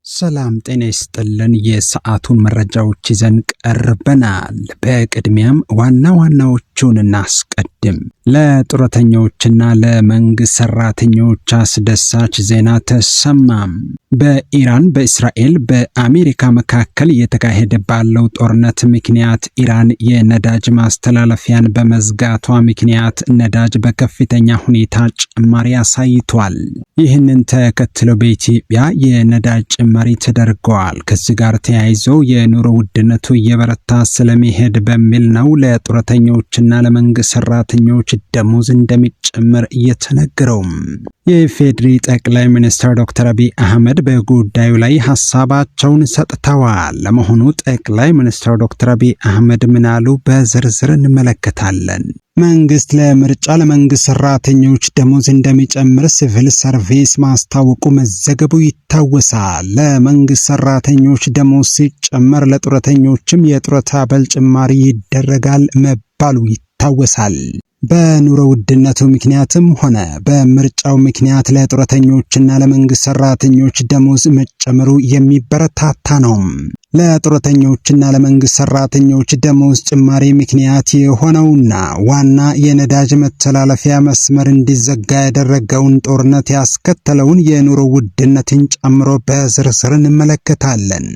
ሰላም ጤና ይስጥልን። የሰዓቱን መረጃዎች ይዘን ቀርበናል። በቅድሚያም ዋና ዋናዎቹን እናስቀድም። ለጡረተኞችና ለመንግስት ሰራተኞች አስደሳች ዜና ተሰማም። በኢራን፣ በእስራኤል፣ በአሜሪካ መካከል እየተካሄደ ባለው ጦርነት ምክንያት ኢራን የነዳጅ ማስተላለፊያን በመዝጋቷ ምክንያት ነዳጅ በከፍተኛ ሁኔታ ጭማሪ አሳይቷል። ይህንን ተከትሎ በኢትዮጵያ የነዳጅ ጭማሪ ተደርገዋል። ከዚህ ጋር ተያይዞ የኑሮ ውድነቱ እየበረታ ስለሚሄድ በሚል ነው ለጡረተኞችና ለመንግስት ሰራተኞች ደሞዝ እንደሚጨምር እየተነገረው። የኢፌዴሪ ጠቅላይ ሚኒስትር ዶክተር አብይ አህመድ በጉዳዩ ላይ ሀሳባቸውን ሰጥተዋል። ለመሆኑ ጠቅላይ ሚኒስትር ዶክተር አብይ አህመድ ምን አሉ? በዝርዝር እንመለከታለን። መንግስት ለምርጫ ለመንግስት ሰራተኞች ደሞዝ እንደሚጨምር ሲቪል ሰርቪስ ማስታወቁ መዘገቡ ይታወሳል። ለመንግስት ሰራተኞች ደሞዝ ሲጨመር ለጡረተኞችም የጡረታ አበል ጭማሪ ይደረጋል መባሉ ይታወሳል። በኑሮ ውድነቱ ምክንያትም ሆነ በምርጫው ምክንያት ለጡረተኞችና ለመንግስት ሰራተኞች ደሞዝ መጨመሩ የሚበረታታ ነው። ለጡረተኞችና ለመንግስት ሰራተኞች ደሞዝ ጭማሪ ምክንያት የሆነውና ዋና የነዳጅ መተላለፊያ መስመር እንዲዘጋ ያደረገውን ጦርነት ያስከተለውን የኑሮ ውድነትን ጨምሮ በዝርዝር እንመለከታለን።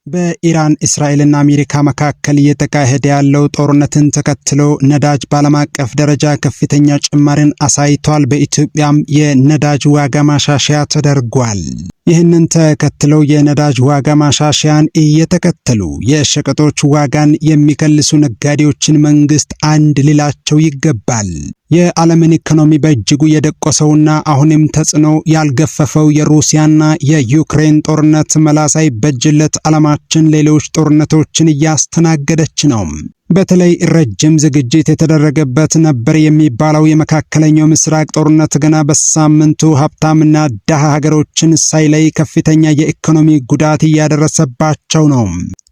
በኢራን፣ እስራኤልና አሜሪካ መካከል እየተካሄደ ያለው ጦርነትን ተከትሎ ነዳጅ በዓለም አቀፍ ደረጃ ከፍተኛ ጭማሪን አሳይቷል። በኢትዮጵያም የነዳጅ ዋጋ ማሻሻያ ተደርጓል። ይህንን ተከትለው የነዳጅ ዋጋ ማሻሻያን እየተከተሉ የሸቀጦች ዋጋን የሚከልሱ ነጋዴዎችን መንግስት አንድ ሊላቸው ይገባል። የዓለምን ኢኮኖሚ በእጅጉ የደቆሰውና አሁንም ተጽዕኖ ያልገፈፈው የሩሲያና የዩክሬን ጦርነት መላ ሳይበጅለት ዓለማችን ሌሎች ጦርነቶችን እያስተናገደች ነው። በተለይ ረጅም ዝግጅት የተደረገበት ነበር የሚባለው የመካከለኛው ምስራቅ ጦርነት ገና በሳምንቱ ሀብታምና ድሃ ሀገሮችን ሳይለይ ከፍተኛ የኢኮኖሚ ጉዳት እያደረሰባቸው ነው።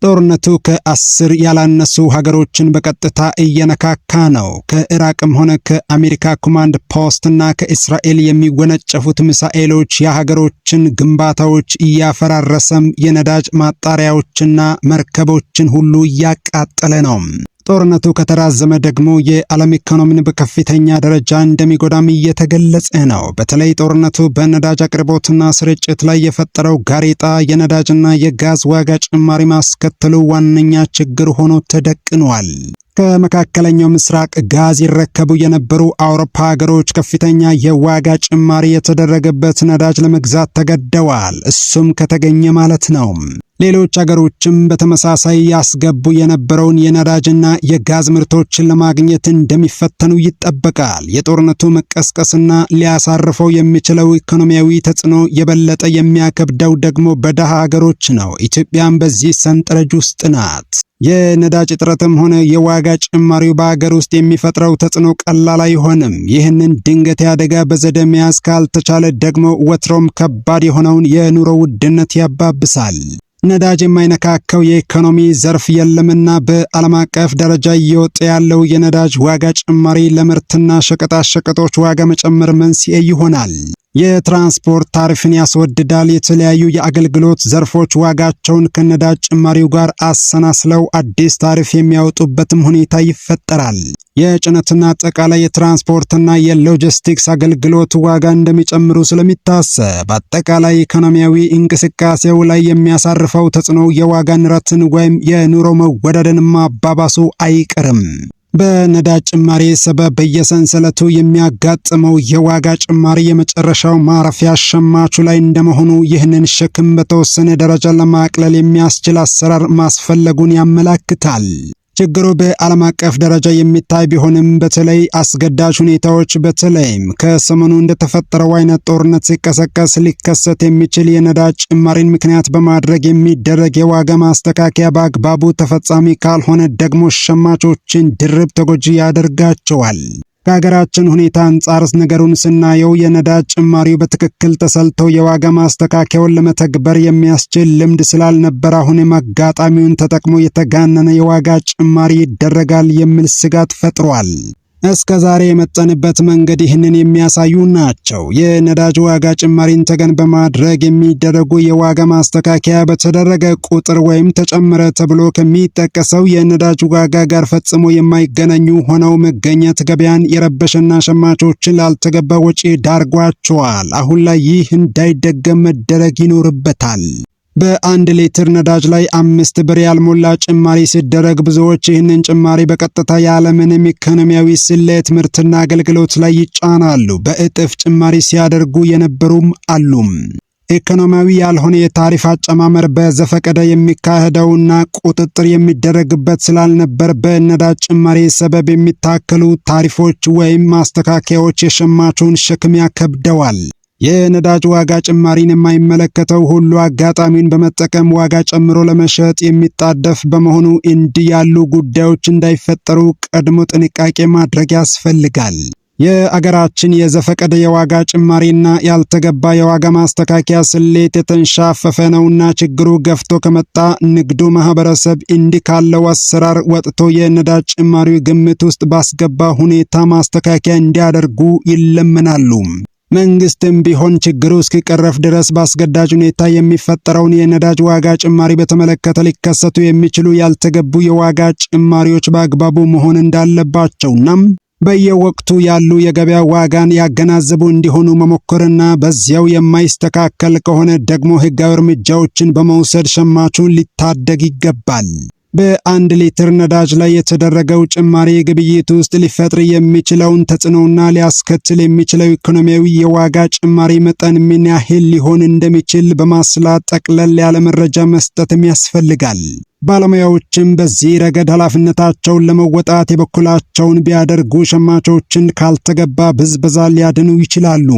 ጦርነቱ ከ10 ያላነሱ ሀገሮችን በቀጥታ እየነካካ ነው። ከኢራቅም ሆነ ከአሜሪካ ኮማንድ ፖስት እና ከእስራኤል የሚወነጨፉት ሚሳኤሎች የሀገሮችን ግንባታዎች እያፈራረሰም የነዳጅ ማጣሪያዎችና መርከቦችን ሁሉ እያቃጠለ ነው። ጦርነቱ ከተራዘመ ደግሞ የዓለም ኢኮኖሚን በከፍተኛ ደረጃ እንደሚጎዳም እየተገለጸ ነው። በተለይ ጦርነቱ በነዳጅ አቅርቦትና ስርጭት ላይ የፈጠረው ጋሬጣ የነዳጅና የጋዝ ዋጋ ጭማሪ ማስከተሉ ዋነኛ ችግር ሆኖ ተደቅኗል። ከመካከለኛው ምስራቅ ጋዝ ይረከቡ የነበሩ አውሮፓ ሀገሮች ከፍተኛ የዋጋ ጭማሪ የተደረገበት ነዳጅ ለመግዛት ተገደዋል። እሱም ከተገኘ ማለት ነው። ሌሎች አገሮችም በተመሳሳይ ያስገቡ የነበረውን የነዳጅና የጋዝ ምርቶችን ለማግኘት እንደሚፈተኑ ይጠበቃል። የጦርነቱ መቀስቀስና ሊያሳርፈው የሚችለው ኢኮኖሚያዊ ተጽዕኖ የበለጠ የሚያከብደው ደግሞ በደሃ ሀገሮች ነው። ኢትዮጵያም በዚህ ሰንጠረዥ ውስጥ ናት። የነዳጅ እጥረትም ሆነ የዋጋ ጭማሪው በሀገር ውስጥ የሚፈጥረው ተጽዕኖ ቀላል አይሆንም። ይህንን ድንገቴ አደጋ በዘዴ መያዝ ካልተቻለ ደግሞ ወትሮም ከባድ የሆነውን የኑሮ ውድነት ያባብሳል። ነዳጅ የማይነካከው የኢኮኖሚ ዘርፍ የለምና በዓለም አቀፍ ደረጃ እየወጣ ያለው የነዳጅ ዋጋ ጭማሪ ለምርትና ሸቀጣሸቀጦች ዋጋ መጨመር መንስኤ ይሆናል። የትራንስፖርት ታሪፍን ያስወድዳል። የተለያዩ የአገልግሎት ዘርፎች ዋጋቸውን ከነዳጅ ጭማሪው ጋር አሰናስለው አዲስ ታሪፍ የሚያወጡበትም ሁኔታ ይፈጠራል። የጭነትና አጠቃላይ የትራንስፖርትና የሎጂስቲክስ አገልግሎት ዋጋ እንደሚጨምሩ ስለሚታሰብ አጠቃላይ ኢኮኖሚያዊ እንቅስቃሴው ላይ የሚያሳርፈው ተጽዕኖ የዋጋ ንረትን ወይም የኑሮ መወደድን ማባባሱ አይቀርም። በነዳጅ ጭማሪ ሰበብ በየሰንሰለቱ የሚያጋጥመው የዋጋ ጭማሪ የመጨረሻው ማረፊያ ሸማቹ ላይ እንደመሆኑ ይህንን ሸክም በተወሰነ ደረጃ ለማቅለል የሚያስችል አሰራር ማስፈለጉን ያመላክታል። ችግሩ በዓለም አቀፍ ደረጃ የሚታይ ቢሆንም በተለይ አስገዳጅ ሁኔታዎች በተለይም ከሰሞኑ እንደተፈጠረው አይነት ጦርነት ሲቀሰቀስ ሊከሰት የሚችል የነዳጅ ጭማሪን ምክንያት በማድረግ የሚደረግ የዋጋ ማስተካከያ በአግባቡ ተፈጻሚ ካልሆነ ደግሞ ሸማቾችን ድርብ ተጎጂ ያደርጋቸዋል። ከሀገራችን ሁኔታ አንጻር ነገሩን ስናየው የነዳጅ ጭማሪው በትክክል ተሰልቶ የዋጋ ማስተካከያውን ለመተግበር የሚያስችል ልምድ ስላልነበር አሁንም አጋጣሚውን ተጠቅሞ የተጋነነ የዋጋ ጭማሪ ይደረጋል የሚል ስጋት ፈጥሯል። እስከ ዛሬ የመጠንበት መንገድ ይህንን የሚያሳዩ ናቸው። የነዳጅ ዋጋ ጭማሪን ተገን በማድረግ የሚደረጉ የዋጋ ማስተካከያ በተደረገ ቁጥር ወይም ተጨመረ ተብሎ ከሚጠቀሰው የነዳጅ ዋጋ ጋር ፈጽሞ የማይገናኙ ሆነው መገኘት ገበያን የረበሸና ሸማቾችን ላልተገባ ወጪ ዳርጓቸዋል። አሁን ላይ ይህ እንዳይደገም መደረግ ይኖርበታል። በአንድ ሊትር ነዳጅ ላይ 5 ብር ያልሞላ ጭማሪ ሲደረግ ብዙዎች ይህንን ጭማሪ በቀጥታ ያለምንም ኢኮኖሚያዊ ስሌት ምርትና አገልግሎት ላይ ይጫናሉ። በእጥፍ ጭማሪ ሲያደርጉ የነበሩም አሉም። ኢኮኖሚያዊ ያልሆነ የታሪፍ አጨማመር በዘፈቀደ የሚካሄደውና ቁጥጥር የሚደረግበት ስላልነበር በነዳጅ ጭማሪ ሰበብ የሚታከሉ ታሪፎች ወይም ማስተካከያዎች የሸማቹን ሸክም ያከብደዋል። የነዳጅ ዋጋ ጭማሪን የማይመለከተው ሁሉ አጋጣሚውን በመጠቀም ዋጋ ጨምሮ ለመሸጥ የሚጣደፍ በመሆኑ እንዲህ ያሉ ጉዳዮች እንዳይፈጠሩ ቀድሞ ጥንቃቄ ማድረግ ያስፈልጋል። የአገራችን የዘፈቀደ የዋጋ ጭማሪና ያልተገባ የዋጋ ማስተካከያ ስሌት የተንሻፈፈ ነውና ችግሩ ገፍቶ ከመጣ ንግዱ ማህበረሰብ እንዲህ ካለው አሰራር ወጥቶ የነዳጅ ጭማሪው ግምት ውስጥ ባስገባ ሁኔታ ማስተካከያ እንዲያደርጉ ይለመናሉ። መንግስትም ቢሆን ችግሩ እስኪቀረፍ ድረስ በአስገዳጅ ሁኔታ የሚፈጠረውን የነዳጅ ዋጋ ጭማሪ በተመለከተ ሊከሰቱ የሚችሉ ያልተገቡ የዋጋ ጭማሪዎች በአግባቡ መሆን እንዳለባቸውና በየወቅቱ ያሉ የገበያ ዋጋን ያገናዘቡ እንዲሆኑ መሞከርና በዚያው የማይስተካከል ከሆነ ደግሞ ሕጋዊ እርምጃዎችን በመውሰድ ሸማቹን ሊታደግ ይገባል። በአንድ ሊትር ነዳጅ ላይ የተደረገው ጭማሪ ግብይት ውስጥ ሊፈጥር የሚችለውን ተጽዕኖና ሊያስከትል የሚችለው ኢኮኖሚያዊ የዋጋ ጭማሪ መጠን ምን ያህል ሊሆን እንደሚችል በማስላት ጠቅለል ያለ መረጃ መስጠትም ያስፈልጋል። ባለሙያዎችም በዚህ ረገድ ኃላፊነታቸውን ለመወጣት የበኩላቸውን ቢያደርጉ ሸማቾችን ካልተገባ ብዝበዛ ሊያድኑ ይችላሉ።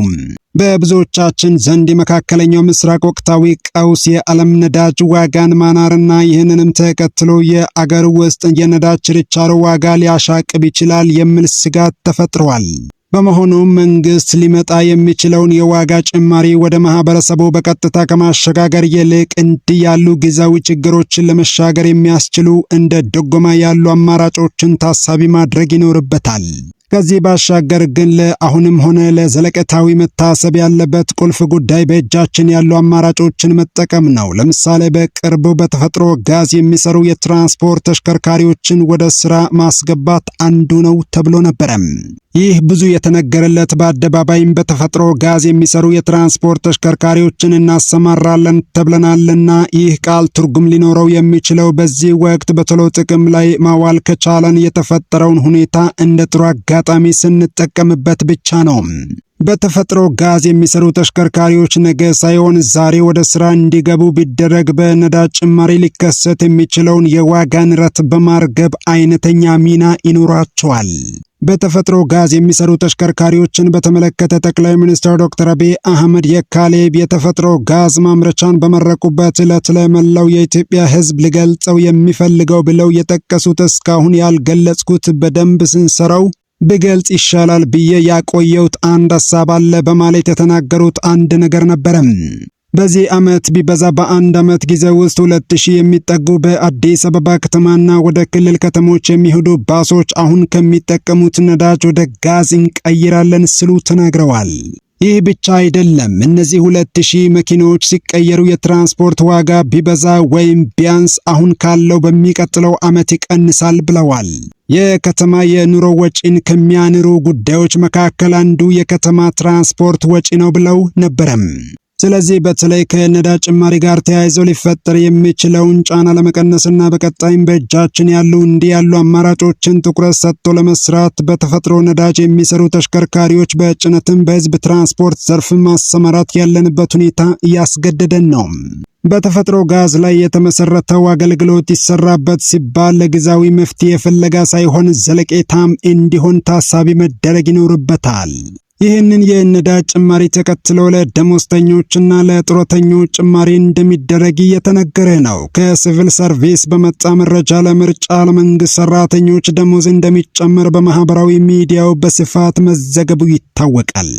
በብዙዎቻችን ዘንድ የመካከለኛው ምስራቅ ወቅታዊ ቀውስ የዓለም ነዳጅ ዋጋን ማናርና ይህንንም ተከትሎ የአገር ውስጥ የነዳጅ ችርቻሮ ዋጋ ሊያሻቅብ ይችላል የሚል ስጋት ተፈጥሯል። በመሆኑም መንግስት ሊመጣ የሚችለውን የዋጋ ጭማሪ ወደ ማህበረሰቡ በቀጥታ ከማሸጋገር ይልቅ እንዲህ ያሉ ጊዜያዊ ችግሮችን ለመሻገር የሚያስችሉ እንደ ድጎማ ያሉ አማራጮችን ታሳቢ ማድረግ ይኖርበታል። ከዚህ ባሻገር ግን ለአሁንም ሆነ ለዘለቀታዊ መታሰብ ያለበት ቁልፍ ጉዳይ በእጃችን ያሉ አማራጮችን መጠቀም ነው። ለምሳሌ በቅርቡ በተፈጥሮ ጋዝ የሚሰሩ የትራንስፖርት ተሽከርካሪዎችን ወደ ስራ ማስገባት አንዱ ነው ተብሎ ነበረም። ይህ ብዙ የተነገረለት በአደባባይም በተፈጥሮ ጋዝ የሚሰሩ የትራንስፖርት ተሽከርካሪዎችን እናሰማራለን ተብለናልና ይህ ቃል ትርጉም ሊኖረው የሚችለው በዚህ ወቅት በቶሎ ጥቅም ላይ ማዋል ከቻለን የተፈጠረውን ሁኔታ እንደ ጥሩ አጋጣሚ ስንጠቀምበት ብቻ ነው። በተፈጥሮ ጋዝ የሚሰሩ ተሽከርካሪዎች ነገ ሳይሆን ዛሬ ወደ ስራ እንዲገቡ ቢደረግ በነዳጅ ጭማሪ ሊከሰት የሚችለውን የዋጋ ንረት በማርገብ አይነተኛ ሚና ይኖራቸዋል። በተፈጥሮ ጋዝ የሚሰሩ ተሽከርካሪዎችን በተመለከተ ጠቅላይ ሚኒስትር ዶክተር አብይ አህመድ የካሌብ የተፈጥሮ ጋዝ ማምረቻን በመረቁበት ዕለት ለመላው የኢትዮጵያ ሕዝብ ልገልጸው የሚፈልገው ብለው የጠቀሱት እስካሁን ያልገለጽኩት በደንብ ስንሰራው ብገልጽ ይሻላል ብዬ ያቆየሁት አንድ ሀሳብ አለ በማለት የተናገሩት አንድ ነገር ነበረም። በዚህ ዓመት ቢበዛ በአንድ ዓመት ጊዜ ውስጥ 2000 የሚጠጉ በአዲስ አበባ ከተማና ወደ ክልል ከተሞች የሚሄዱ ባሶች አሁን ከሚጠቀሙት ነዳጅ ወደ ጋዝ እንቀይራለን ሲሉ ተናግረዋል። ይህ ብቻ አይደለም። እነዚህ 2000 መኪኖች ሲቀየሩ የትራንስፖርት ዋጋ ቢበዛ ወይም ቢያንስ አሁን ካለው በሚቀጥለው ዓመት ይቀንሳል ብለዋል። የከተማ የኑሮ ወጪን ከሚያንሩ ጉዳዮች መካከል አንዱ የከተማ ትራንስፖርት ወጪ ነው ብለው ነበረም። ስለዚህ በተለይ ከነዳጅ ጭማሪ ጋር ተያይዘው ሊፈጠር የሚችለውን ጫና ለመቀነስና በቀጣይም በእጃችን ያሉ እንዲህ ያሉ አማራጮችን ትኩረት ሰጥቶ ለመስራት በተፈጥሮ ነዳጅ የሚሰሩ ተሽከርካሪዎች በጭነትም በህዝብ ትራንስፖርት ዘርፍ ማሰማራት ያለንበት ሁኔታ እያስገደደን ነው። በተፈጥሮ ጋዝ ላይ የተመሰረተው አገልግሎት ይሰራበት ሲባል ለጊዜያዊ መፍትሄ ፍለጋ ሳይሆን ዘለቄታም እንዲሆን ታሳቢ መደረግ ይኖርበታል። ይህንን የነዳጅ ጭማሪ ተከትሎ ለደሞዝተኞችና ለጡረተኞች ጭማሪ እንደሚደረግ እየተነገረ ነው። ከሲቪል ሰርቪስ በመጣ መረጃ ለምርጫ ለመንግስት ሰራተኞች ደሞዝ እንደሚጨመር በማህበራዊ ሚዲያው በስፋት መዘገቡ ይታወቃል።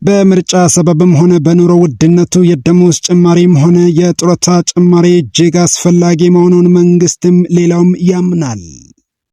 በምርጫ ሰበብም ሆነ በኑሮ ውድነቱ የደሞዝ ጭማሪም ሆነ የጡረታ ጭማሪ እጅግ አስፈላጊ መሆኑን መንግስትም ሌላውም ያምናል።